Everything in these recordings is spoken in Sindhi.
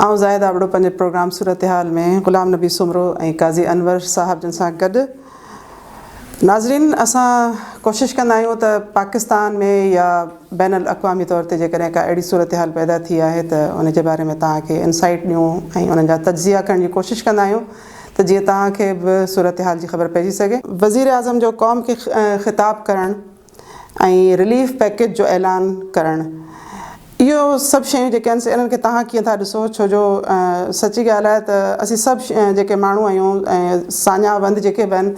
آئون زاهد ابڙو پنهنجي پروگرام صورتحال ۾ غلام نبي سومرو ۽ قاضي انور صاحب جن سان گڏ. ناظرين، اسان ڪوشش ڪندا آهيون ته پاڪستان ۾ يا بين الاقوامي طور تي جيڪڏهن ڪا اهڙي صورتحال پيدا ٿي آهي ته ان جي باري ۾ توهان کي انسائيٽ ڏيون ۽ انهن جا تجزيا ڪرڻ جي ڪوشش ڪندا آهيون ته جيئن توهان کي به صورتحال جي خبر پئجي سگهي. وزيراعظم جو قوم کي خطاب ڪرڻ ۽ رليف پيڪيج جو اعلان ڪرڻ، اهو سڀ شيون جيڪي آهن سي انهن کي توهان ڪيئن ٿا ڏسو؟ ڇو جو سچي ڳالهه آهي ته اسين سڀ جيڪي ماڻهو آهيون ۽ ساڃاهه وند جيڪي به آهن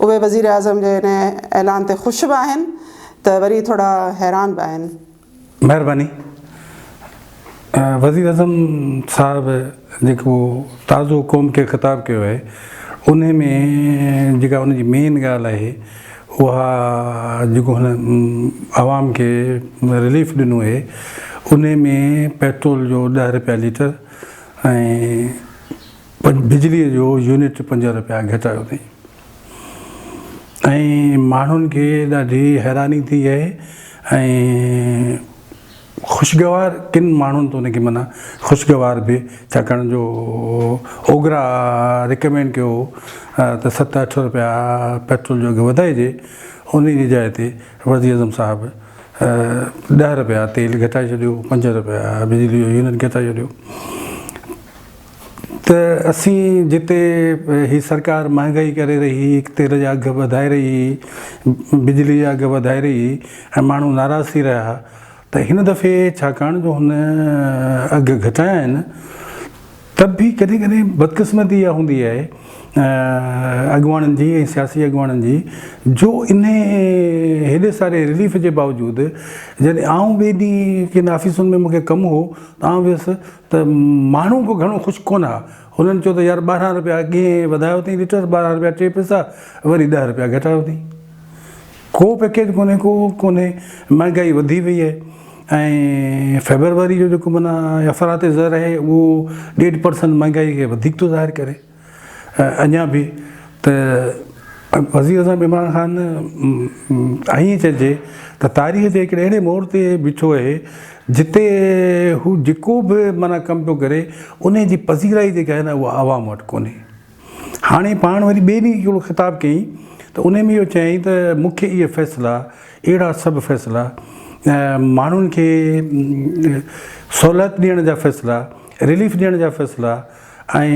اهي وزيراعظم جي ان اعلان تي خوش به آهن ته وري ٿورا حيران به آهن. مهرباني. وزيراعظم صاحب جيڪو تازو قوم کي خطاب ڪيو آهي انهي ۾ جيڪا ان جي مين ڳالهه آهي اها جيڪو هن عوام کي رليف ڏنو آهي انهي ۾ پيٽرول جو ڏهه رپيا ليٽر ۽ بجلي جو يونٽ 5 رپيا گهٽايو اٿئي ۽ ماڻهن کي ڏاڍي حيراني ٿي آهي ۽ خوشگوار ڪن ماڻهن ته ان کي معنيٰ خوشگوار به، ڇاڪاڻ جو اوگرا رڪمينڊ ڪيو هو ته 7 8 رپيا پيٽرول جو اگهه وڌائجي، ان جي جاء تي وزيراعظم صاحب 10 رپيا تيل گهٽائي ڇڏيو، 5 رپيا بجلي جو يونٽ گهٽائي ڇڏيو ته اسين جتي هي سرڪار مهانگائي ڪري رهي هئي، تيل جا اگهه وڌائي رهي هئي، بجلي جا اگهه وڌائي رهي هئي ۽ ماڻهو ناراض ٿي رهيا ها ته هن دفعي ڇاڪاڻ جو هن اگهه گهٽايا آهن ته به ڪڏهن ڪڏهن بدقسمتي اها هوندي آهي اڳواڻن جي ۽ سياسي اڳواڻن جي جو انهي هيڏي ساري رليف جي باوجود جڏهن آئون ٻئي ڏينهن ڪن آفيسن ۾ مونکي ڪم هو ته آئون ويس ته ماڻهو ڪو گهڻو خوش ڪونه ها. هنن چيو ته يار 12 رپيا اڳئين وڌايو اٿئين ليٽر، 12 رپيا 3 پئسا، وري 10 رپيا گهٽايو اٿئين. ڪو پيڪيج ڪونهي، ڪو ڪونهي، مهانگائي وڌي وئي آهي ۽ فيبروري جو جيڪو معنيٰ افراط زر آهي اهو ڏيڍ پرسنٽ مهانگائي کي وڌيڪ ٿو ظاهر ڪري. اڃا به ته وزيراعظم عمران خان ائين چئجي ته تاريخ جي هڪڙي اهڙي موڙ تي بيٺو آهي جتي هو جيڪو به معنيٰ ڪم پيو ڪري ان جي پذيرائي جيڪا آهي نه اها عوام وٽ ڪونهي. هاڻي پاڻ وري ٻئي ڏينهن هڪڙو خطاب ڪيائين ته ان ۾ اهو چيائين ته مون کي اهي فيصلا اهڙا سڀ فيصلا ماڻهن کي سهولت ڏيڻ جا فيصلا، رليف ڏيڻ جا فيصلا ۽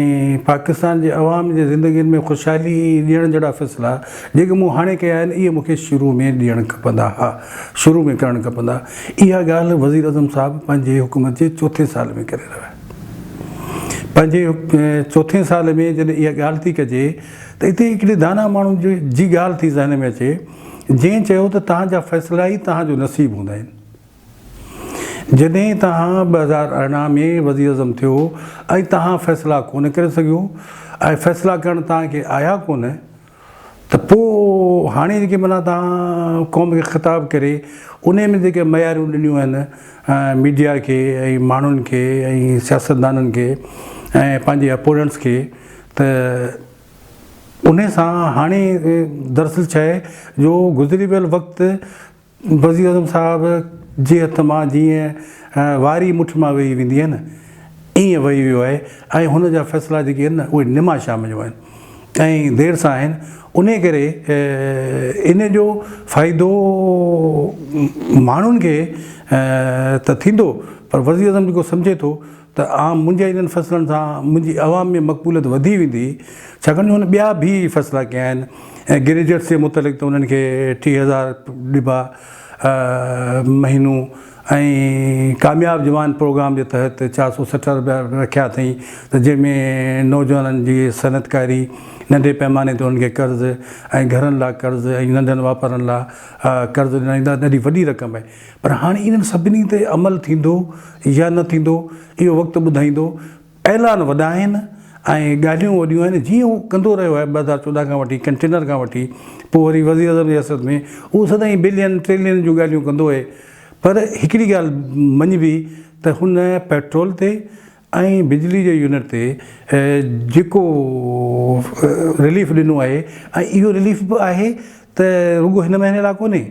پاڪستان جي عوام جي زندگين ۾ خوشحالي ڏيڻ جهڙا فيصلا جيڪي مون هاڻي ڪيا آهن اهي مون کي شروع ۾ ڏيڻ کپندا ها، شروع ۾ ڪرڻ کپندا. اها ڳالهه وزيراعظم صاحب پنهنجي حڪومت جي چوٿين سال ۾ ڪري رهيو آهي. پنهنجي چوٿين سال ۾ جڏهن اها ڳالهه ٿي ڪجي ته اتي هڪڙي دانا ماڻهو جي ڳالهه ٿي ذهن ۾ اچي جنهن چيو ته توهان جا فيصلا ئي توهان جو نصيب هوندا آهن. جڏهن توهان 2018 ۾ وزيراعظم ٿيو ۽ توهان فيصلا ڪونه ڪري سگهيو ۽ فيصلا ڪرڻ توهان کي آيا ڪونه ته پوء هاڻي جيڪي معنيٰ توهان قوم کي خطاب ڪري انهي ۾ جيڪي معيارون ڏنيون آهن ميڊيا کي ۽ ماڻهن کي ۽ سياستدانن کي ۽ پنهنجي اپوننٽس کي ته انهي سان هاڻي دراصل ڇا آهي جو گذري ويل وقت وزيراعظم صاحب جي هٿ مان جيئن واري مٺ مان وهي ويندي آهي نه ائين وهي ويو آهي ۽ هن جا فيصلا جيڪي آهن نه اهي نما شام جو آهن ۽ دير سان آهن انهي ڪري ان جو فائدو ماڻهن کي ته ٿيندو پر وزيراعظم جيڪو سمجهي ٿو ته عام منهنجي انهن فيصلن سان منهنجي عوام ۾ مقبوليت وڌي ويندي، ڇاڪاڻ جو هن ٻيا به فيصلا ڪيا آهن ۽ گريجوئيٽس جي متعلق ته انهن کي 3000 ڏبا مهينو ۽ ڪامياب جوان پروگرام جي تحت 460 رپيا رکيا اٿئين ته جنهن ۾ نوجوانن جي صنعتڪاري، ننڍي پئماني تي انهن کي قرض ۽ گهرن لاء قرض ۽ ننڍن واپارن لاء قرض ڏنا ويندا، ڏاڍي وڏي رقم آهي. پر هاڻي انهن سڀني تي عمل ٿيندو يا نه ٿيندو اهو وقت ٻڌائيندو. اعلان وڏا آهن ۽ ڳالهيون وڏيون آهن جيئن هو ڪندو رهيو آهي 2014 کان وٺي ڪنٽينر کان وٺي پوء وري وزيراعظم جي حيثيت ۾ اهو سدائين بلين ٽريلين جون ڳالهيون ڪندو اهي پر هڪڙي ڳالهه مڃبي ته هن پيٽرول تي ۽ بجلي جي يونٽ تي جيڪو رليف ڏنو آهي ۽ اهو رليف به آهي ته رڳو هن مهيني لاء ڪونهي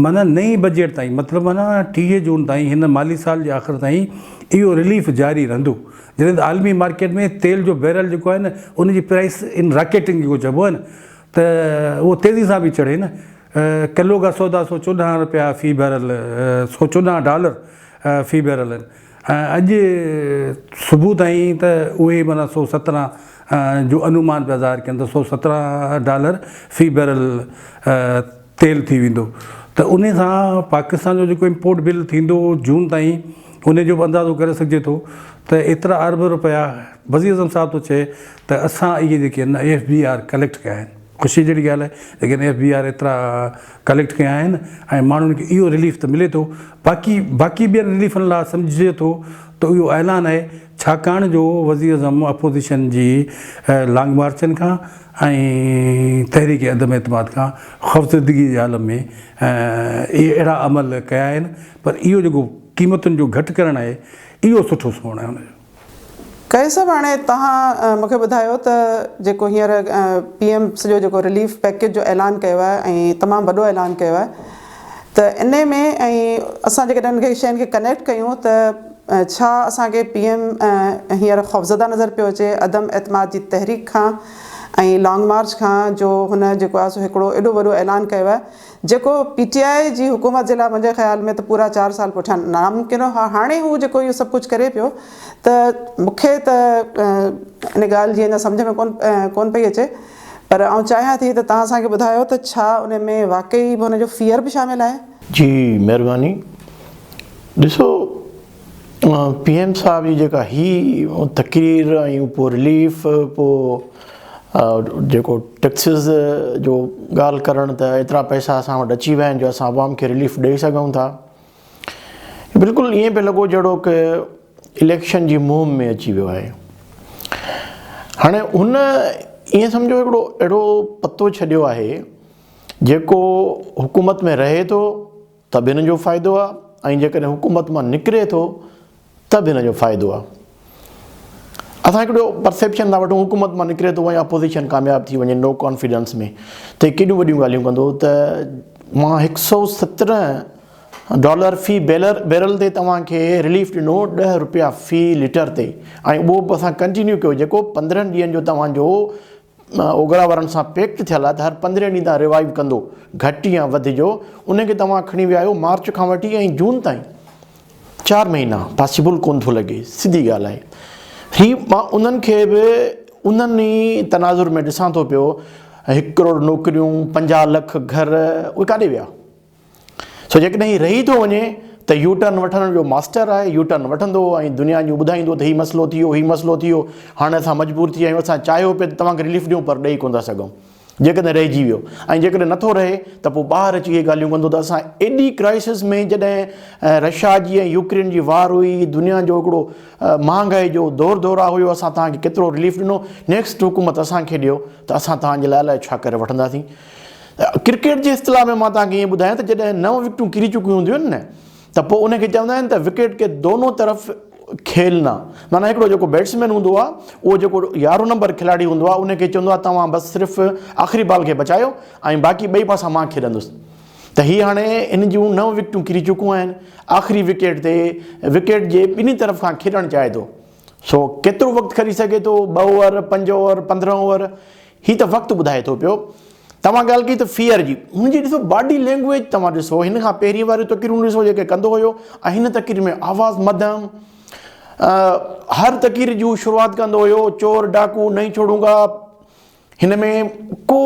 معنيٰ نئين بجيٽ تائين مطلب معنيٰ 30 جون تائين هن مالي سال جي آخر تائين اهو رليف جاري رهندو. جڏهن ته عالمي مارڪيٽ ۾ تيل جو بيرل جيڪو آهي نه ان جي پرائس ان راڪيٽنگ جيڪو چئبو آهي نه ته اهو تيزي سان به چڙهي نه ڪلو کا سودا 114 رپيا في بيرل 114 ڊالر في بيرل آهن ۽ اڄ صبح تائين ته اهي معنيٰ 117 جو انومان پيا ظاهر ڪن ته 117 ڊالر في بيرل تيل ٿي ويندو ته ان سان پاڪستان جو جيڪو امپورٽ بل ٿيندو جون تائين ان جو به اندازو ڪري سگهجي ٿو ته ايترا ارب روپيا وزيراعظم صاحب ٿو چئي ته اسان اهي جيڪي آهن ايف بي آر ڪليڪٽ ڪيا آهن خوشي جهڙي ڳالهه آهي ليڪن ايف بي آر ايترا ڪليڪٽ ڪيا آهن ۽ ماڻهن کي اهو رليف ته ملي ٿو باقي باقي ٻين رليفن لاء سمجهجي ٿو ته اهو اعلان آهي ڇاڪاڻ جو وزيراعظم اپوزيشن جي لانگ مارچن کان ۽ تحريڪ عدم اعتماد کان خوفزدگي جي عالم ۾ اهي اهڙا عمل ڪيا آهن پر اهو جيڪو قيمتن جو گهٽ ڪرڻ آهي اهو سٺو سوڻ آهي ان جو. قيس صاحب هاڻي توهان مون کي ٻڌايو ته جيڪو هينئر پي ايم سڄو جيڪو رليف پيڪيج جو اعلان ڪيو آهي ۽ تمام وڏو اعلان ڪيو آهي ته انهي ۾ ۽ اسان جيڪڏهن ان کي شين کي ڪنيڪٽ ڪيون ته ڇا اسان کي پي ايم هينئر خوفزده نظر پيو اچي عدم اعتماد جي تحريڪ کان ۽ لانگ مارچ کان جو هن جيڪو آهي سو هڪڙو ايڏو وڏو اعلان ڪيو آهي جيڪو پي ٽي آء جي حڪومت جي لاء منهنجي خيال ۾ ته پورا چار سال پٺيان ناممڪن هو هاڻي هو جيڪو اهو سڀ ڪجهه ڪري پيو ته مون کي ته ان ڳالهه جي اڃا سمجهه ۾ ڪون ڪون پئي اچي پر آئون چاهيان ٿي ته توهان اسان کي ٻڌايو ته ڇا ان ۾ واقعي به ان جو فيئر به شامل آهي؟ جي مهرباني ڏسو پي ايم صاحب جي جيڪا هي تقرير ۽ پوء رليف پوء جيڪو ٽيڪسز جو ڳالهه ڪرڻ ته ايترا پئسا اسان وٽ اچي ويا آهن جو اسان عوام کي رليف ڏئي سگهون ٿا بلڪل ائين پيو لڳو جهڙو ڪه اليڪشن جي مهم ۾ اچي ويو آهي هاڻي هن ائين سمجهو هڪڙو اهڙو پتو ڇڏيو آهي جيڪو حڪومت ۾ رهي ٿو ته به هن جو فائدو آ ۽ جيڪڏهن حڪومت مان نڪري ٿو ته به هن جو فائدو آ. اسان هڪڙو پرسيپشن ٿا وٺون حڪومت مان نڪري ٿو ۽ اپوزيشن ڪامياب ٿي وڃي نو ڪانفيڊنس ۾ ته هي ڪيڏيون وڏيون ڳالهيون ڪندو ته مان هڪ سئو سترهن ڊالر في بيلر بيرل تي توهان کي رليف ڏنو ڏهه روپيا في ليٽر تي ۽ اهو به اسان ڪنٽينيو ڪيو جيڪو 15 ڏينهن جو توهان جو اوگرا وارن سان پيڪٽ ٿيل آهي ته هر پندرهين ڏينهن تان ريوائيو ڪندو گهٽ يا وڌ جو ان کي توهان کڻي ويا آهيو مارچ کان وٺي ۽ جون تائين چار مهينا پاسيبل ڪون ٿو لڳي سڌي ڳالهه آهي هي مان انهن کي به انهن ئي تناظر ۾ ڏسان ٿو پيو هڪ ڪروڙ نوڪريون 50 لک گهر اهي ڪاڏي ويا سو جيڪڏهن هي رهي ٿو وڃي ته يو ٽرن وٺڻ جو ماسٽر آهي، يو ٽرن وٺندو ۽ دنيا جون ٻڌائيندو ته هي مسئلو ٿي ويو، هي مسئلو ٿي ويو، هاڻي اسان مجبور ٿي ويا آهيون، اسان چاهيو پئي ته توهان کي رليف ڏيون پر ڏئي ڪونه ٿا سگهون. جيڪڏهن رهجي ويو ۽ جيڪڏهن نٿو رهي ته پوء ٻاهر اچي اهي ڳالهيون ڪندو ته اسان ايڏي ڪرائسس ۾ جڏهن رشيا جي ۽ يوڪرين جي وار هئي، دنيا جو هڪڙو مهانگائي جو دور دورا هيو، اسان توهان کي ڪيترو رليف ڏنو، نيڪسٽ حڪومت اسان کي ڏيو ته اسان توهان جي لاء الائي ڇا ڪري وٺنداسين. ڪرڪيٽ جي اصطلاح ۾ مان توهان کي ائين ٻڌايان ته جڏهن نو وڪيٽون ڪري چڪيون هونديون آهن نه ته پوء ان کي چوندا آهن ته وڪيٽ ڪي دونو طرف کيلنا معنيٰ هڪڙو جيڪو بيٽسمين هوندو آهي اهو جيڪو 11 نمبر کلاڙي هوندو آهي ان کي چوندو آهي توهان بس صرف آخري بال کي بچايو ۽ باقي ٻئي پاسا مان کيڏندس ته هي هاڻي ان جون نو وڪيٽون ڪري چڪيون آهن آخري وڪيٽ تي وڪيٽ جي ٻنهي طرف کان کيڏڻ چاهي ٿو سو ڪيترو وقت کڄي سگهي ٿو ٻه اوور پنج اوور 15 اوور هي ته وقت ٻڌائي ٿو پيو. توهان ڳالهه ڪئي ته فيئر جي، هن جي ڏسو باڊي لينگويج توهان ڏسو هن کان پهرين واريون تقريرون ڏسو جيڪي ڪندو هيو ۽ هن تقرير ۾ آواز مڌم هر تقرير جي هو شروعات ڪندو هيو چور ڊاڪو نهين ڇوڙون گا هن ۾ ڪو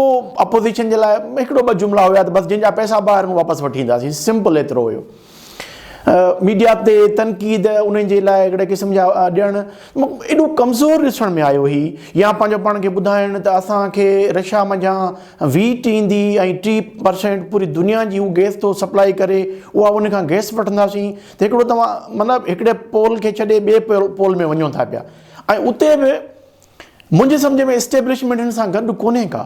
اپوزيشن جي لاء هڪڙو ٻه جملا هيا ته بس جن جا پئسا ٻاهر آهن واپس وٺي اينداسين سمپل ايترو هيو ميڊيا تي تنقيد انهن جي لاء هڪڙي قسم جا ڏيڻ ايڏو ڪمزور ڏسڻ ۾ آيو هي يا پنهنجو پاڻ کي ٻڌائڻ ته اسان کي رشيا منجهان ويٽ ايندي ۽ 3% پوري دنيا جي هو گئس ٿو سپلائي ڪري اها ان کان گئس وٺنداسين ته هڪڙو توهان مطلب هڪڙي پول کي ڇڏي ٻئي پول ۾ وڃو ٿا پيا ۽ اتي به منهنجي سمجهه ۾ اسٽيبلشمينٽ هن سان گڏ ڪونهي ڪا.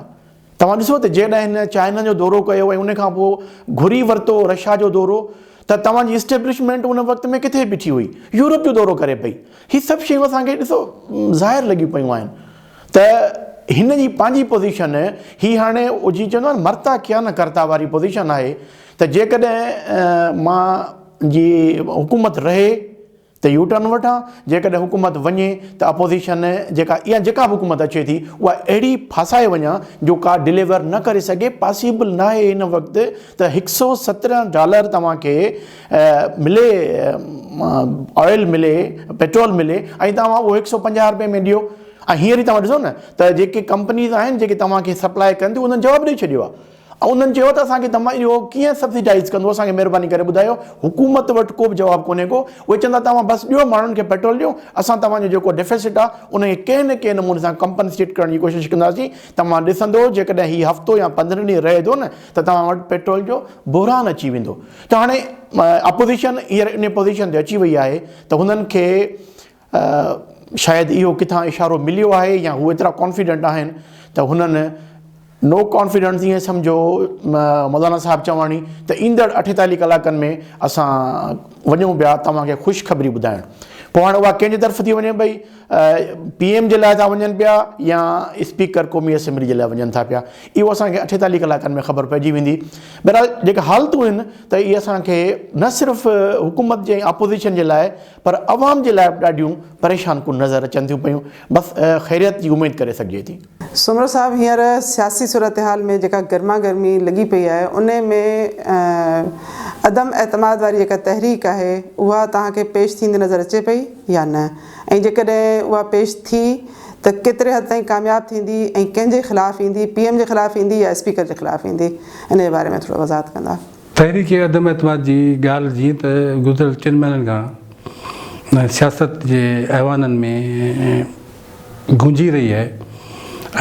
توهان ڏسو ته جيڏانهن هن چائنا جو دورو ڪيو ۽ ان کان پوء گهري ورتو رشيا جو دورو ته توهان جي اسٽيبلشمينٽ ان وقت ۾ ڪٿي بيٺي هئي؟ يورپ جو دورو ڪري پئي. هي سڀ شيون اسان کي ڏسو ظاهر لڳيون پيون آهن ته هن جي پنهنجي پوزيشن هي هاڻي جيئن چوندو آهي نه مرتا ڪيا نه ڪرتا واري پوزيشن آهي ته جيڪڏهن مان جي حڪومت رهي. ته يو ٽرن وٺان، جيڪڏهن حڪومت وڃي ته اپوزيشن جيڪا يا جيڪا به حڪومت اچي ٿي اها اهڙي ڦاسائي وڃان جو ڪا ڊليور نه ڪري سگهي، پاسيبل ناهي هن وقت ته هڪ سئو 17 ڊالر توهان کي ملي آئل ملي پيٽرول ملي ۽ توهان اهو هڪ سئو 50 رپئي ۾ ڏيو ۽ هينئر ئي توهان ڏسو نه ته جيڪي ڪمپنيز آهن جيڪي توهان کي سپلاء ڪن ٿيون انهن جواب ڏئي ڇڏيو آهي ۽ انهن چيو ته اسان کي توهان اهو ڪيئن سبسڊائيز ڪندو اسان کي مهرباني ڪري ٻڌايو حڪومت وٽ ڪو به جواب ڪونهي ڪو اهي چوندا توهان بس ڏيو ماڻهن کي پيٽرول ڏيو اسان توهان جو جيڪو ڊيفيسٽ آهي ان کي ڪنهن نه ڪنهن نموني سان ڪمپنسيٽ ڪرڻ جي ڪوشش ڪنداسين توهان ڏسندو جيڪڏهن هي هفتو يا 15 ڏينهن رهي ٿو نه ته توهان وٽ پيٽرول جو بحران اچي ويندو ته هاڻي اپوزيشن هينئر ان پوزيشن تي اچي وئي آهي ته هنن کي شايد اهو ڪٿان اشارو مليو آهي يا هو ايترا ڪانفيڊنٽ آهن ته هنن نو ڪانفيڊنس ائين سمجهو مولانا صاحب چواڻي ته ايندڙ 48 ڪلاڪن ۾ اسان وڃون پيا توهان کي خوشخبري ٻڌائڻ. پوء هاڻي اها ڪنهن جي طرف ٿي وڃي پئي، پي ايم جي لاء ٿا وڃن پيا يا اسپيڪر قومي اسيمبلي جي لاء وڃن ٿا پيا، اهو اسان کي 48 ڪلاڪن ۾ خبر پئجي ويندي. بهرحال جيڪا حالتون آهن ته اهي اسان کي نه صرف حڪومت جي ۽ اپوزيشن جي لاء پر عوام جي لاء به ڏاڍيون پريشان ڪن نظر اچن ٿيون پيون. بس خيريت جي اميد ڪري سگهجي ٿي. سومرو صاحب هينئر سياسي صورتحال ۾ جيڪا گرما گرمي لڳي پئي آهي انهي ۾ عدم اعتماد واري جيڪا تحريڪ آهي اها توهان کي پيش ٿيندي نظر اچي پئي يا نه ۽ جيڪڏهن اها پيش ٿي ته ڪيتري حد تائين ڪامياب ٿيندي ۽ ڪنهن جي خلاف ايندي پي ايم جي خلاف ايندي يا اسپيڪر جي خلاف ايندي انهي جي باري ۾ ٿورو وضاحت ڪندا. تحريڪ عدم اعتماد جي ڳالهه جيئن ته گذريل 3 مهينن کان سياست جي ايوانن ۾ گونجي رهي آهي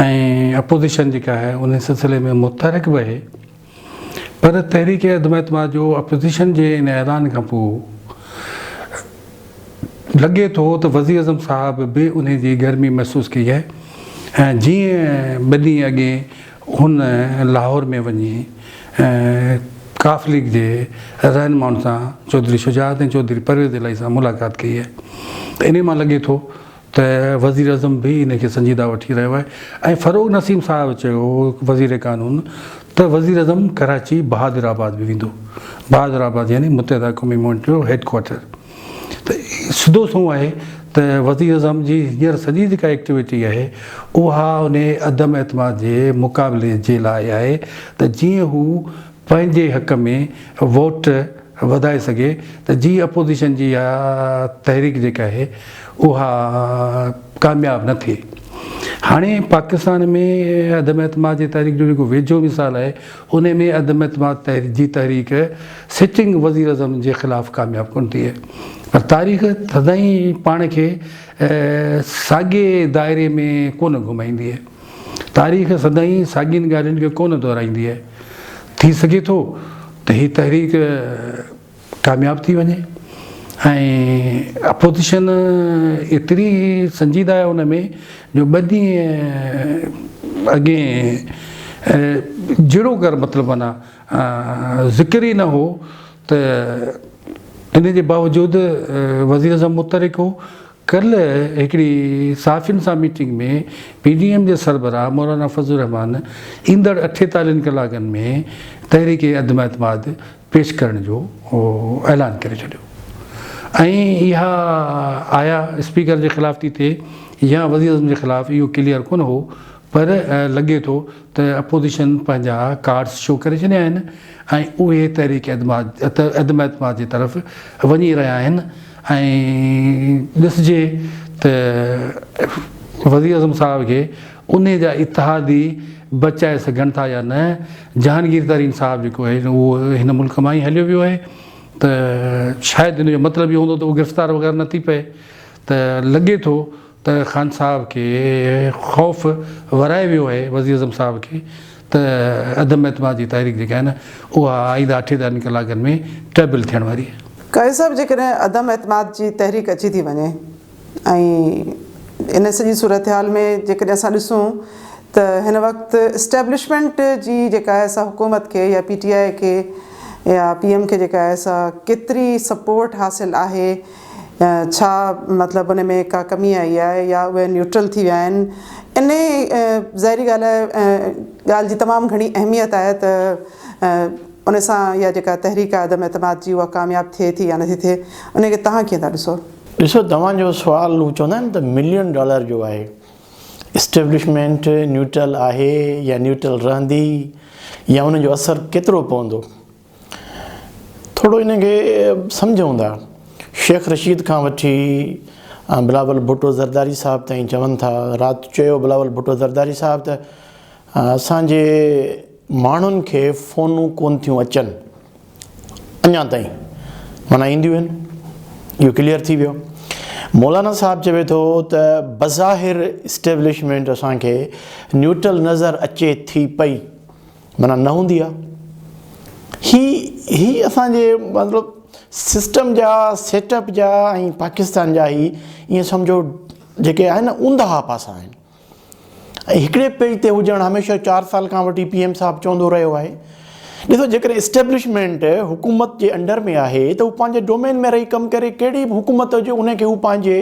۽ اپوزيشن جيڪا آهي ان سلسلي ۾ متحرڪ به آهي پر تحريڪ عدم اعتماد جو اپوزيشن جي ان اعلان کان پوء لڳي ٿو ته وزيراعظم صاحب به انهي جي گرمي محسوس ڪئي آهي ۽ جيئن ٻه ڏينهن اڳي هن لاهور ۾ وڃي قاف ليگ جي رهنمائن سان چوڌري شجاعت ۽ چوڌري پرويز الاهي سان ملاقات ڪئي آهي ته انهي مان لڳي ٿو ته وزيراعظم به ان کي سنجيده وٺي رهيو آهي ۽ فروغ نسيم صاحب چيو وزير قانون ته وزيراعظم ڪراچي بهادر آباد به ويندو، بهادر آباد يعني متحده قومي موومينٽ جو هيڊ ڪوارٽر ته سڌو سنئون آهي ته وزيراعظم جي هينئر سڄي جيڪا ايڪٽيوٽي آهي اها ان عدم اعتماد جي مقابلي جي لاء آهي ته جيئن هو پنهنجي حق ۾ ووٽ وڌائي سگهي ته جيئن اپوزيشن جي اها تحريڪ جيڪا آهي اها ڪامياب نه ٿئي. هاڻي پاڪستان ۾ عدم اعتماد جي تحريڪ جو جيڪو ويجهو مثال آهي ان ۾ عدم اعتماد جي تحريڪ سٽنگ وزيراعظم جي خلاف ڪامياب ڪونه ٿي آهي پر تاريخ سدائين پاڻ کي ساڳئي دائري ۾ ڪونه گهمائيندي آهي. تاريخ سدائين ساڳين ڳالهين کي ڪونه دهرائيندي آهي. ٿي سگهي ٿو ته هي تحريڪ ڪامياب ٿي وڃي ۽ اپوزيشن ايتري سنجيده آهي ان ۾ جو ٻه ڏينهن اڳي جهڙو ڪر مطلب معنيٰ ذڪر ئي نه هو ته ان جي باوجود وزيراعظم متحرڪ هو. ڪلهه هڪڙي صحافين سان ميٽنگ ۾ پي ڊي ايم جي سربراهه مولانا فضل الرحمان ايندڙ 48 ڪلاڪن ۾ تحريڪ عدم اعتماد پيش ڪرڻ جو اعلان ڪري ڇڏيو ۽ اها آيا اسپيڪر جي خلاف ٿي ٿئي يا وزيراعظم جي خلاف اهو ڪليئر ڪونه هو پر لڳي ٿو ته اپوزيشن پنهنجا ڪارڊز شو ڪري ڇڏيا آهن ۽ اهي تحريڪ عدم اعتماد جي طرف وڃي رهيا آهن ۽ ڏسجي ته وزيراعظم صاحب کي انهي جا اتحادي بچائي سگهن ٿا يا نه. جهانگير ترين صاحب جيڪو آهي اهو هن ملڪ مان ئي هليو ويو آهي ته شايد ان جو مطلب اهو هوندو ته اهو گرفتار وغيره نه ٿي پئي ته لڳي ٿو ته خان صاحب کي خوف ورائي ويو آهي وزيراعظم صاحب کي ته عدم اعتماد جي تحريڪ جيڪا آهي نه اها آئنده 48 ڪلاڪن ۾ ٽيبل ٿيڻ واري آهي. قاضي صاحب جيڪڏهن عدم اعتماد جي تحريڪ اچي ٿي وڃي ۽ ان سڄي صورتحال ۾ جيڪڏهن اسان ڏسون ته هن وقت اسٽيبلشمينٽ جي جيڪا آهي سا حڪومت کي يا پي ٽي آء کي يا پي ايم کي جيڪا آهي سا ڪيتري سپورٽ حاصل آهي ڇا مطلب ان ۾ ڪا ڪمي آئي آهي يا اهي نيوٽرل ٿي ويا آهن انهي ظاهري ڳالهه آهي ڳالهه جي تمام گهڻي اهميت آهي ته ان سان اها جيڪا تحريڪ آهي عدم اعتماد جي اها ڪامياب ٿئي ٿي يا نٿي ٿئي ان کي توهان ڪيئن ٿا ڏسو؟ ڏسو توهان جو سوال هو چوندا آهن ته ملين ڊالر جو آهي. اسٽيبلشمينٽ نيوٽرل آهي يا نيوٽرل رهندي يا ان جو اثر ڪيترو پوندو؟ ٿورو ان کي سمجهون ٿا. شيخ رشيد کان وٺي بلاول ڀٽو زرداري صاحب تائين چون ٿا، رات چيو بلاول ڀٽو زرداري صاحب ته اسان جي ماڻهن کي فونون ڪونه ٿيون اچن اڃا تائين معنيٰ اينديون آهن اهو ڪليئر ٿي ويو مولانا صاحب چوي ٿو ته بظاهر اسٽيبلشمينٽ اسان کي نيوٽرل نظر اچي ٿي پئي معنيٰ نه هوندي آ هي هي اسان جي مطلب سسٽم جا سيٽ اپ جا ۽ پاڪستان جا هي ائين سمجهو جيڪي آهن نه اونداها پاسا آهن ۽ هڪڙي پيج تي هجڻ هميشه چار سال کان وٺي پي ايم صاحب چوندو رهيو آهي ڏسو جيڪڏهن اسٽيبلشمينٽ حڪومت جي انڊر ۾ آهي ته هو پنهنجي ڊومين ۾ رهي ڪم ڪري ڪهڙي به حڪومت هجي ان کي هو پنهنجي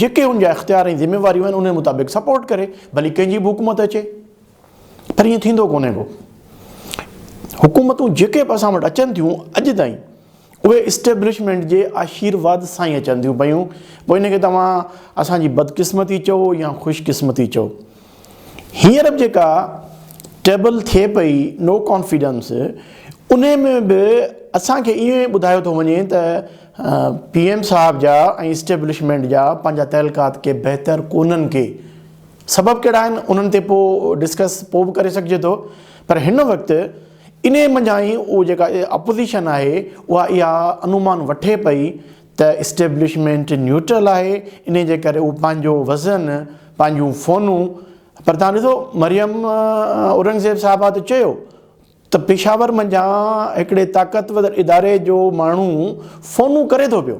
جيڪي ان جا اختيار ۽ ذميواريون آهن ان مطابق سپورٽ ڪري ڀلي ڪنهن جي به حڪومت اچي پر ائين ٿيندو ڪونهي ڪو. حڪومتون جيڪي به اسان وٽ اچن ٿيون اڄ تائين اهي اسٽيبلشمينٽ جي آشيرواد سان ئي اچن ٿيون پيون پوء ان کي توهان اسان جي بدقسمتي چئو يا خوش قسمتي چئو. هينئر به جيڪا ٽيبل ٿئي پئي نو ڪانفيڊنس ان ۾ به اسان کي ائين ٻڌايو ٿو وڃي ته پي ايم صاحب جا ۽ اسٽيبلشمينٽ جا پنهنجا تعلقات ڪي بهتر ڪونهن ڪي. سبب ڪهڙا آهن انهن تي پوء ڊسڪس پوء به ڪري سگهجي ٿو پر هن وقت انهي منجهان ئي اهو جيڪا اپوزيشن آهي اها اها انومان وٺي پئي ته اسٽيبلشمينٽ نيوٽرل آهي انهي جي ڪري هو پنهنجو وزن پنهنجون فونون پر تهان ڏسو مريم اورنگزيب صاحبه ته چيو ته پشاور منجهان هڪڙي طاقتور اداري جو ماڻهو فونون ڪري ٿو پيو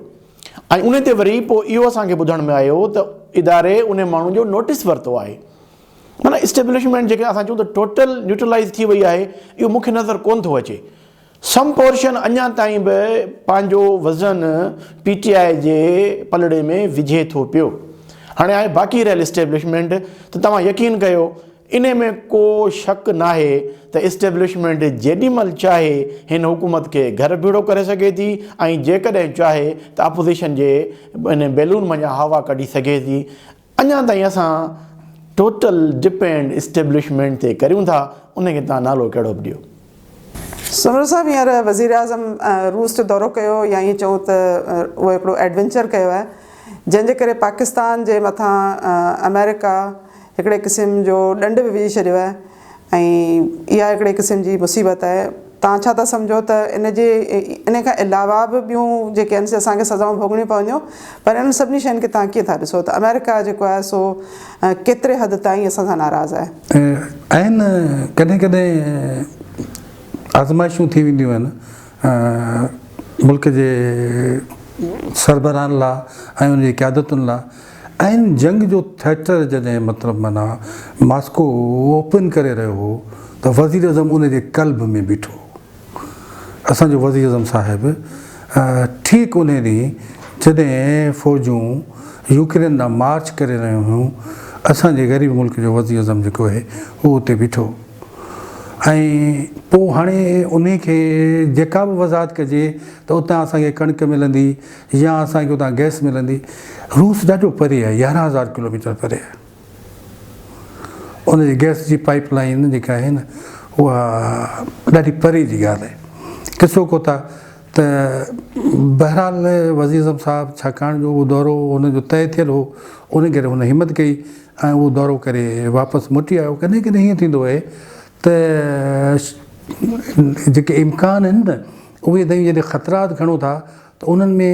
۽ ان تي وري پوء اهو اسان کي ٻڌڻ ۾ آيو ته اداري ان ماڻهو جو نوٽيس ورتو آهي. معنيٰ اسٽيبلشمينٽ جيڪڏهن اسان چئون ته ٽوٽل نيوٽرلائيز ٿي وئي آهي اهو مون کي نظر ڪونه ٿو اچي. سم پورشن اڃا تائين به پنهنجو وزن پي ٽي آء جي پلڙي ۾ وجهي ٿو پيو. هاڻي آهي باقي رهيل اسٽيبلشمينٽ ته توهان يقين ڪيو انهي ۾ ڪو شڪ ناهي ته اسٽيبلشمينٽ جيڏي مهل چاهي هن حڪومت کي گهر ڀيڙو ڪري سگهي ٿي ۽ جيڪڏهن چاهي ته اپوزيشن جي ان بيلون منجهان هوا ڪڍي سگهي ٿي. اڃا تائين اسان ٽوٽل ڊپينڊ اسٽيبلشمينٽ تي ڪريون ٿا ان کي توهان نالو ڪهڙو به ڏيو. سومرو صاحب هينئر وزيراعظم روس جو دورو ڪيو يا ائين چئون ته اهو هڪڙو ايڊونچر ڪيو آهي جنهن جي ڪري پاڪستان جي مٿان آمريڪا هڪڙي قسم جو ڏنڊ به وجهي ڇڏيو آهي ۽ اها هڪڙي قسم جي مصيبت آهي توهان ڇا ٿا سمجهو ته ان جي ان کان علاوه به ٻيون جيڪي آهن سي اسان کي سزائون ڀوڳڻيون پونديون پر انهن سڀني شين کي توهان ڪيئن ٿا ڏسو ته آمريڪا جيڪو آهي سو ڪيتري حد تائين اسان سان ناراض آهي. آهن ڪڏهن ڪڏهن آزمائشون ٿي وينديون آهن ملڪ جي سربراهن لا ۽ ان جي قيادتن لا عين جنگ جو ٿيٽر جڏهن مطلب معنيٰ ماسڪو اوپن ڪري رهيو هو ته وزيراعظم ان جي قلب ۾ بيٺو هو. اسان جو وزيراعظم صاحب ٺيڪ انهي ڏينهن جڏهن فوجون يوڪرين ڏانهن مارچ ڪري رهيون هيون اسان جي غريب ملڪ جو وزيراعظم جيڪو آهي اهو اتي بيٺو هو ۽ پوء هاڻي انهي کي جيڪا به وضاحت ڪجي ته اتان اسان کي ڪڻڪ ملندي يا اسان کي اتان گئس ملندي. روس ڏاڍو پري آهي، 11,000 ڪلوميٽر پري آهي. ان جي گئس جي پائيپ لائين جيڪا آهي نه اها ڏاڍي پري جي ڳالهه آهي. قصو ڪوتاهه ته بهرحال وزيراعظم صاحب ڇاڪاڻ جو اهو دورو هن جو طئي ٿيل هو ان ڪري هن همت ڪئي ۽ اهو دورو ڪري واپس موٽي آيو. ڪڏهن ڪڏهن ائين ٿيندو آهي ته جيڪي امڪان آهن نه اهي تائين جڏهن خطرات کڻو ٿا ته انهن ۾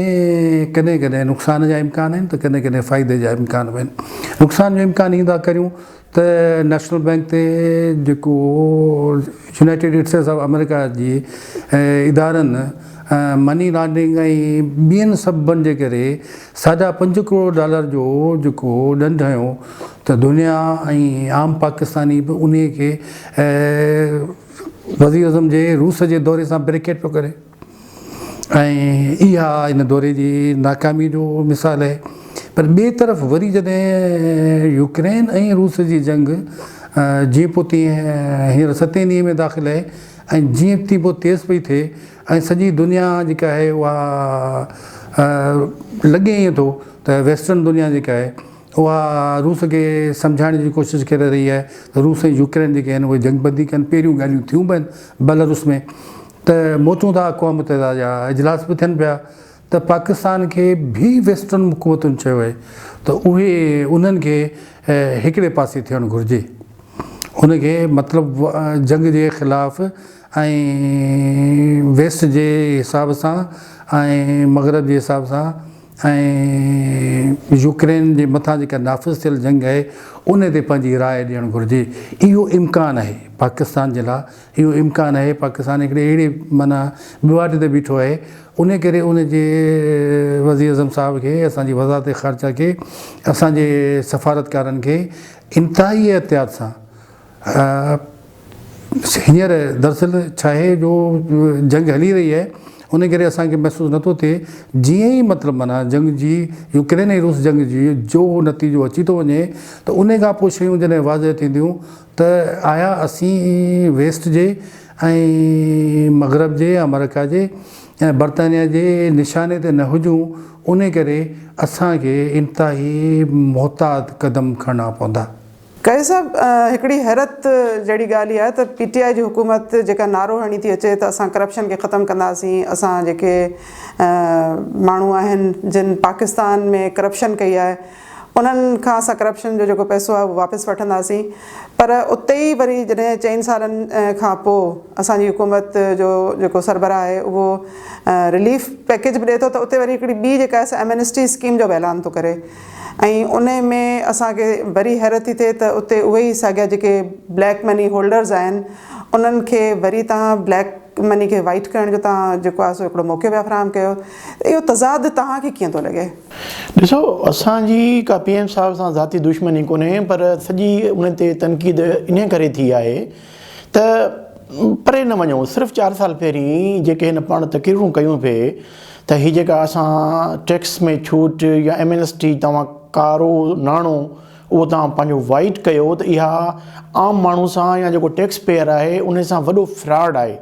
ڪڏهن ڪڏهن نقصان جا امڪان آهن ته ڪڏهن ڪڏهن فائدي جا امڪان به آهن. نقصان جو امڪان هي ٿا ڪريون ته نيشنل بئنڪ تي جيڪو يونائيٽيڊ اسٽيٽس آف آمريڪا جي ادارن مني لانڊرنگ ۽ ٻين سببن جي ڪري ساڍا پنج ڪروڙ ڊالر جو جيڪو ڏنڊ هنيو ته دنيا ۽ عام پاڪستاني به انهي کي وزيراعظم جي روس جي دوري سان بريڪيٽ پيو ڪري. ۽ اها ان دوري جي ناڪامي جو مثال آهي پر ٻئي طرف وري جڏهن يوڪرين ۽ روس جي جنگ جيئن پوء تيئن هينئر ستين ڏينهن ۾ داخل آهي ۽ جيئن تيئن پوء تيز پئي ٿئي ۽ سڄي دنيا جيڪا آهي اها لڳي ائين ٿو ته ويسٽرن دنيا جيڪا آهي اها روس کي سمجهائڻ جي ڪوشش ڪري رهي آهي ته روس ۽ يوڪرين جيڪي آهن اهي جنگ بندي ڪن. پهريون ڳالهيون ٿيون به آهن بيلاروس ۾ ته موچون ٿا اقوام متحده جا اجلاس به ٿين پيا ته پاڪستان کي به ويسٽرن حڪومتن چيو آهي ته اهي انهن کي هڪڙي پاسي ٿيڻ گهرجي ان کي مطلب جنگ جي خلاف ۽ ويسٽ جي حساب سان ۽ مغرب جي حساب سان ۽ يوڪرين جي مٿان جيڪا نافذ ٿيل جنگ آهي ان تي پنهنجي راء ڏيڻ گهرجي. اهو امڪان آهي پاڪستان جي لاء اهو امڪان آهي پاڪستان هڪڙي اهڙي معنيٰ ٻواٽ تي بيٺو آهي ان ڪري ان جي وزيراعظم صاحب کي اسان جي وزارت خارجه کي اسان جي سفارتڪارن کي انتهائي احتياط سان هينئر دراصل ڇاهي جو جنگ هلي رهي آهي ان ڪري اسان کي محسوس نٿو ٿئي جيئن ئي مطلب معنيٰ جنگ جي يوڪرين ۽ روس جنگ جي جو نتيجو اچي ٿو وڃي ته ان کان پوء شيون جڏهن واضح ٿينديون ته آيا اسين ويسٽ جي ۽ مغرب جي آمريڪا جي ۽ برطانيا جي نشاني تي نه هجون ان ڪري اسان کي انتهائي محتاط قدم کڻڻا پوندا. قاضي صاحب هڪڙي حيرت جهڙي ڳالهه اها آهي ته پي ٽي آء جي حڪومت جيڪا نعرو هڻي ٿي اچي ته اسان ڪرپشن کي ختم ڪنداسين اسان جيڪي ماڻهو آهن جن پاڪستان ۾ ڪرپشن ڪئي آهي انهن کان اسان ڪرپشن جو جيڪو پئسو آهي اهو واپس وٺنداسين پر اتي ئي وري جڏهن چئن سالن کان پوء اسان جي حڪومت جو جيڪو سربراهه آهي اهو رليف پيڪيج به ڏئي ٿو ته اتي وري هڪڙي ٻي جيڪا آهي سا ايمنسٽي اسڪيم جو به اعلان ٿو ڪري ۽ انهي ۾ اسان کي وري حيرت ٿي ٿئي ته اتي اهي ئي ساڳيا جيڪي بليڪ مني هولڊرز آهن انهن کي وري توهان بليڪ مني کي وائيٽ ڪرڻ جو توهان جيڪو آهي سو هڪڙو موقعو پيا فراهم ڪيو ته اهو تضاد توهان کي ڪيئن ٿو لڳي؟ ڏسو اسان جي ڪا پي ايم صاحب سان ذاتي دشمني ڪونهي پر سڄي ان تي تنقيد انهي ڪري ٿي آهي ته پري نه وڃو صرف چار سال پهرين جيڪي هن پاڻ تقريرون ڪيون پئي ته هي جيڪا اسان ٽيڪس ۾ ڇوٽ يا ايمنسٽي توهان ڪارو ناڻو اهو توهان پنهنجو وائيٽ ڪيو ته اها عام ماڻهو سان يا جيڪو ٽيڪس پيئر آهي ان سان وڏو فراڊ آهي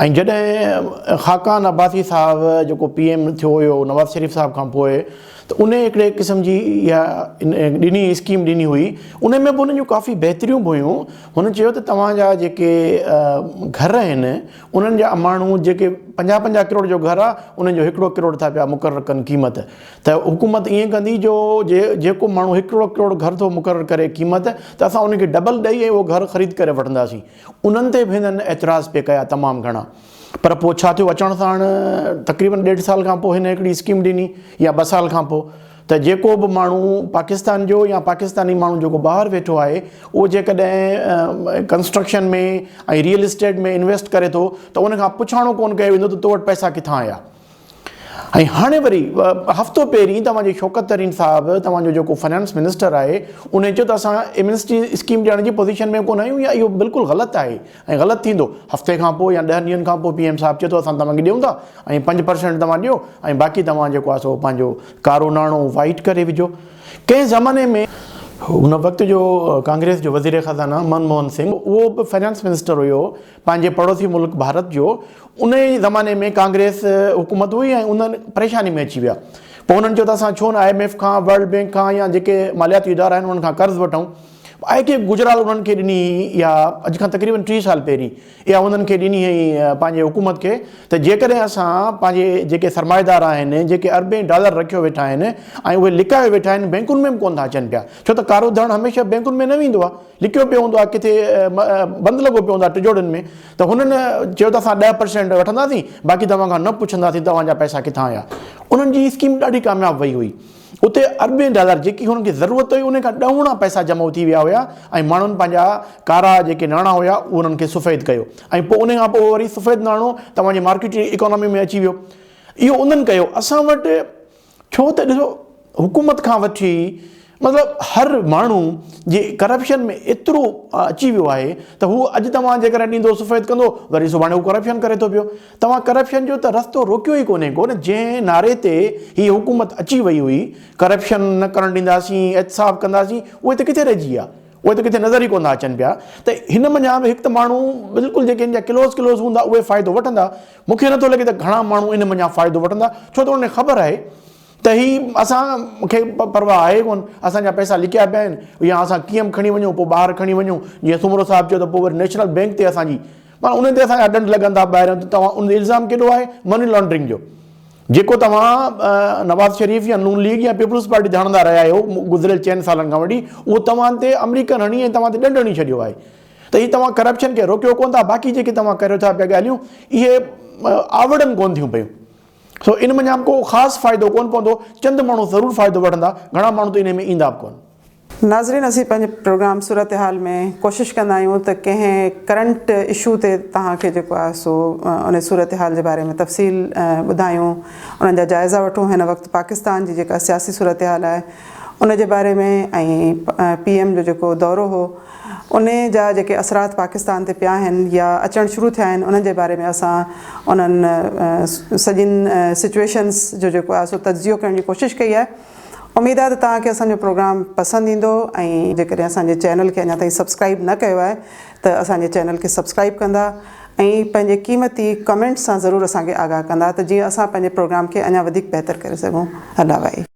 ۽ جڏهن خاقان عباسي صاحب جيڪو پي ايم ٿيو هيو نواز شريف صاحب کان پوء ته ان هڪڙي قسم جي اها ڏني اسڪيم ڏني هئي ان ۾ به انهن جون ڪافي بهتريون به هيون هن چيو ته توهان جا جيڪي گهر آهن انهن جا ماڻهو جيڪي پنجاهه پنجاهه ڪروڙ جو گهر آ انهن جو هڪڙو ڪروڙ ٿا پيا مقرر ڪن قيمت ته حڪومت ائين ڪندي جو جيڪو ماڻهو هڪڙو ڪروڙ گهر ٿو مقرر ڪري قيمت ته اسان ان کي ڊبل ڏئي ۽ اهو گهر خريد ڪري وٺنداسين انهن تي به هنن اعتراض پئي ڪيا تمام گهڻا پر پوء ڇا ٿيو اچڻ ساڻ تقريبن ڏيڍ سال کان پوء هن هڪڙي اسڪيم ڏني يا ٻه سال کان پوء ته جيڪو به ماڻهو پاڪستان جو يا پاڪستاني ماڻهو جيڪو ٻاهر ويٺو آهي اهو جيڪڏهن ڪنسٽرڪشن ۾ ۽ ريئل اسٽيٽ ۾ انويسٽ ڪري ٿو ته ان کان پڇاڻو ڪونه ڪيو ويندو ته تو وٽ پئسا ڪٿان آيا ۽ هاڻي وري هفتو پهرين توهان جي شوڪت ترين صاحب توهان جو جيڪو فنانس منسٽر آهي ان چيو ته اسان ايمنسٽي اسڪيم ڏيڻ جي پوزيشن ۾ ڪونه آهيون يا اهو بلڪل غلط آهي ۽ غلط ٿيندو هفتي کان پوء يا ڏهن ڏينهن کان پوء پي ايم صاحب چئي ٿو اسان توهان کي ڏيون ٿا ۽ 5% توهان ڏيو ۽ باقي توهان جيڪو آهي سو پنهنجو ڪارو ناڻو وائيٽ ڪري وجهو ڪنهن زماني ۾ ان وقت جو ڪانگريس جو وزير خزانه من موهن سنگهه اهو به فنانس منسٽر هيو پنهنجي پڙوسي ملڪ ڀارت جو ان ئي زماني ۾ ڪانگريس حڪومت هئي ۽ انهن پريشاني ۾ اچي ويا پوء انهن چيو ته اسان ڇو نه I M F کان ورلڊ بينڪ کان يا جيڪي مالياتي ادارا آهن انهن کان قرض وٺون آء ڪي گجرال انهن کي ڏني هئي اها اڄ کان تقريبن 30 سال پهرين اها انهن کي ڏني هئي پنهنجي حڪومت کي ته جيڪڏهن اسان پنهنجي جيڪي سرمائيدار آهن جيڪي اربين ڊالر رکيو ويٺا آهن ۽ اهي لڪايو ويٺا آهن بينڪن ۾ به ڪونه ٿا اچن پيا ڇو ته ڪارو ڌڻ هميشه بينڪن ۾ نه ويندو آهي لڪيو پيو هوندو آهي ڪٿي بند لڳو پيو هوندو آهي ٽجوڙين ۾ ته هنن چيو ته اسان 10% وٺنداسين باقي توهان کان نه پڇنداسين توهان جا پئسا ڪٿان آيا انهن جي اسڪيم ڏاڍي ڪامياب وئي هئي اتي اربين ڊالر جيڪي هنن کي ضرورت هئي ان کان ڏهوڻا پئسا جمع ٿي ويا هيا ۽ ماڻهن پنهنجا ڪارا جيڪي ناڻا هيا اهي انهن کي سفيد ڪيو ۽ پوء ان کان پوء وري سفيد ناڻو توهان جي مارڪيٽ اڪانومي ۾ اچي ويو اهو انهن ڪيو اسان وٽ ڇو ته ڏسو حڪومت کان وٺي مطلب هر ماڻهو جي ڪرپشن ۾ ايترو اچي ويو آهي ته هو اڄ توهان جيڪڏهن ڏيندو سفيد ڪندو وري سڀاڻي هو ڪرپشن ڪري ٿو پيو توهان ڪرپشن جو ته رستو روڪيو ئي ڪونهي ڪو نه جنهن نعري تي هي حڪومت اچي وئي هئي ڪرپشن نه ڪرڻ ڏينداسين احتساب ڪنداسين اهي ته ڪٿي رهجي ويا. اهي ته ڪٿي نظر ئي ڪونه ٿا اچن پيا ته هن منجهان به هڪ ته ماڻهو بلڪل جيڪي هن جا ڪلوز ڪلوز هوندا اهي فائدو وٺندا مون کي نٿو لڳي ته گهڻا ماڻهو ان منجهان فائدو وٺندا ڇو ته انهن کي خبر آهي ته هي اسان کي پرواهه آهي ڪونه اسان جا پئسا لڪيا پيا آهن يا اسان ڪيئن به کڻي وڃون پوء ٻاهر کڻي وڃون جيئن سومرو صاحب چيو ته پوء وري نيشنل بينڪ تي اسان جي معنيٰ انهن تي اسان جا ڏنڊ لڳندا ٻاهريان ته توهان ان تي الزام ڪيڏو آهي مني لانڊرنگ جو جيڪو توهان نواز شريف يا نون ليگ يا پيپلز پارٽي تي هڻندا رهيا آهيو گذريل چئن سالن کان وٺي اهو توهان تي آمريڪن هڻي ۽ توهان تي ڏنڊ هڻي ڇڏيو آهي ته هي توهان ڪرپشن کي روڪيو ڪونه ٿا باقي جيڪي توهان ڪريو ٿا پيا ڳالهيون اهي آوڙن ڪونه ٿيون پيون سو ان منجهان ڪو خاص فائدو ڪونه پوندو چند ماڻهو ضرور فائدو وٺندا گهڻا ماڻهو ته انهي ۾ ايندا به ڪونه. ناظرين اسين پنهنجي پروگرام صورتحال ۾ ڪوشش ڪندا آهيون ته ڪنهن ڪرنٽ اشو تي توهان کي جيڪو آهي سو ان صورتحال جي باري ۾ تفصيل ٻڌايون انهن جا جائزا وٺون هن وقت پاڪستان جي جيڪا سياسي صورتحال آهي ان جي باري ۾ ۽ پي ايم جو جيڪو دورو هو ان جا جيڪي اثرات پاڪستان تي پيا آهن يا اچڻ شروع ٿيا آهن انهن جي باري ۾ اسان انهن سڄين سچويشنس جو جيڪو آهي سو تجزيو ڪرڻ جي ڪوشش ڪئي آهي. اميد آهي ته توهان کي اسان جو پروگرام پسند ايندو ۽ جيڪڏهن اسان جي چينل کي اڃا تائين سبسڪرائيب نه ڪيو آهي ته اسان جي چينل کي سبسڪرائيب ڪندا ۽ پنهنجي قيمتي ڪمينٽس سان ضرور اسان کي آگاهه ڪندا ته جيئن اسان پنهنجي پروگرام کي اڃا وڌيڪ بهتر ڪري سگهون الله وائي.